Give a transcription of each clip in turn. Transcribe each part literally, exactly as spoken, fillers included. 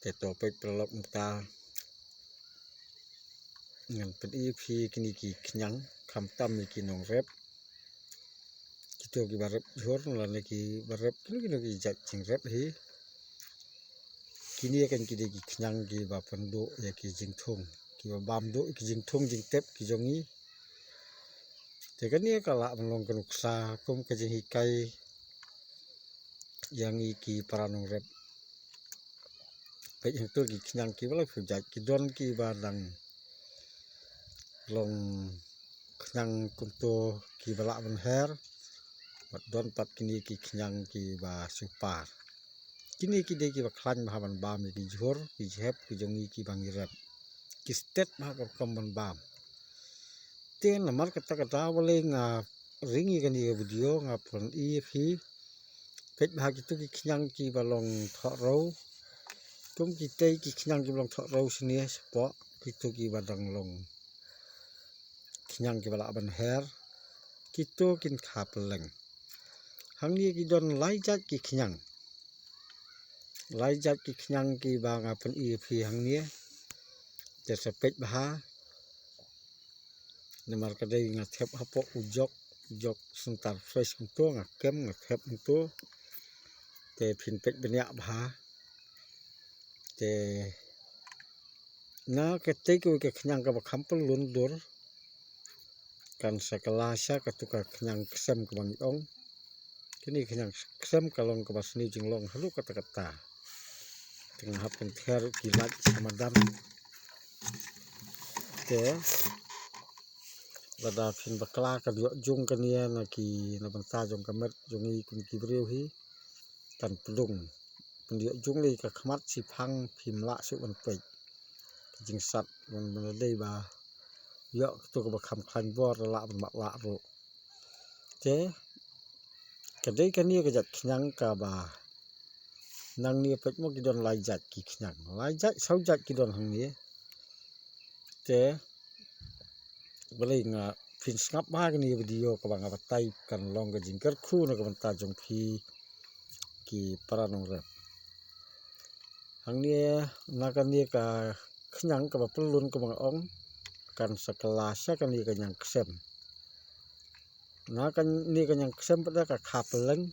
Te to peit paralok mynta ngan pyni ïa phi kine ki khñiang, khamtam ïa ki nongrep. Kito kiba rep jhur lane kiba rep kino kino ki jait jingrep hi. Kine kan ki dei ki khñiang kiba pynduh ïa ki jingthung, kiba bam duh ïa ki jingthung jingtep ki jong ngi. Te kane ka lah ban long ka nuksa kum ka jinghikai ïa ngi ki para nongrep. Peit hangto ki khñiang kiba la phew jait, ki don kiba dang long khñiang kumto kiba lah ban her, bad don pat kine ki khñiang kiba super. Kine ki dei kiba khlaiñ bha ban bam ïa ki jhur ki jhep ki jong ngi kiba ngi rep. Ki stet bha ka rukom ban bam. Te namar kata ka daw balei nga ring ïa kane ka video, nga pyni ïa phi. Peit bha kito ki khñiang kiba long thohrew. Kum kitei ki khñiang kiba long thohrew shane shapoh, kito kiba dang long khñiang kiba lah ban her, kito kin kha pylleng. Hangne ki don lai jait ki khñiang. Lai jait ki khñiang kiba nga pyni ïa phi hangne. Te sa peit bha. Namar ka dei nga thep hapoh u jok, u jok Center Fresh kumto, nga kem nga thep kumto. Te phin peit bniah bha. Te na katei kawei ka khñiang kaba kham pyllun dur, kan sa kylla sha kato ka khñiang ksem kaba ngi ong. Kane ka khñiang ksem ka long kaba sniew jinglong haduh katta katta. Te nga hap pynther ki light sha madan. Te lada phin bakla ka ïoh jung kane na ki, na bynta jong ka met jong ngi kum ki briew hi, kan pdung. Pynïoh jung lei ka khmat shiphang phim lah shuh ban peit. Ka jingsat ban, ban dei ba ïoh kato kaba kham khlaiñ bor lah ban matlah ruh. Te ka dei kane ka jait khñiang kaba nangne peit mo ki don lai jait ki khñiang. Lai jait saw jait ki don hangne. Te balei nga phin sngap bha kane ka video kaba nga batai kan long ka jingkyrkhu na ka bynta jong phi ki para nongrep. Hangne na kane ka khñiang kaba pyllun kaba nga ong, kan sa kylla sha kane ka khñiang ksem. Na kane ka khñiang ksem pat da ka kha pylleng.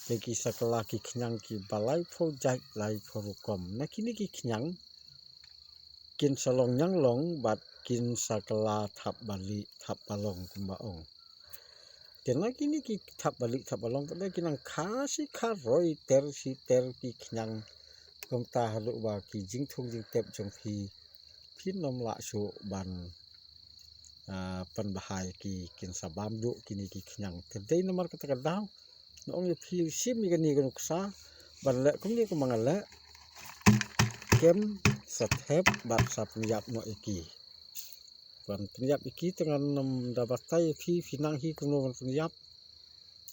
Te ki sa kylla ki khñiang kiba laiphew jait laiphew rukom. Na kine ki khñiang kin sa long ñianglong bad kin sa kylla thap balieh thap balong kumba ong. Te na kine ki thap balieh thap balong pat da ki nang kha shi kha roi ter shi ter ki khñiang. Kumta haduh ba ki jingthung jingtep jong phi phin ym lah shuh ban, ah, pynbha ïa ki, kin sa bam duh kine ki khñiang. Te dei namar kata ka daw nga ong ïa phi, shim ïa kane ka nuksa ban leh kumne kumba nga leh. Kem, sa thep bad sa pynïap noh ïa ki. Ban pynïap ïa ki te ngan ym da batai ïa phi, phi nang hi kumno ban pynïap.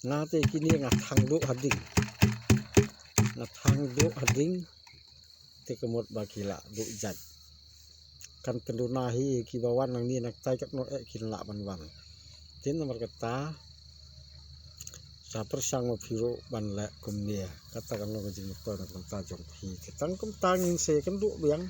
Nga te kine nga thang duh ha ding. Nga thang duh ha ding. Te ka mut ba ki lah duh jait. Kan pynduna hi kiba wan nangne, nangtai katno eh kin lah ban wan. Te namar kata sa pyrshang ma phi ruh ban leh kumne. Kata kan long ka jingmyntoi na ka bynta jong phi. Te tang kumta ngin sa ïakynduh biang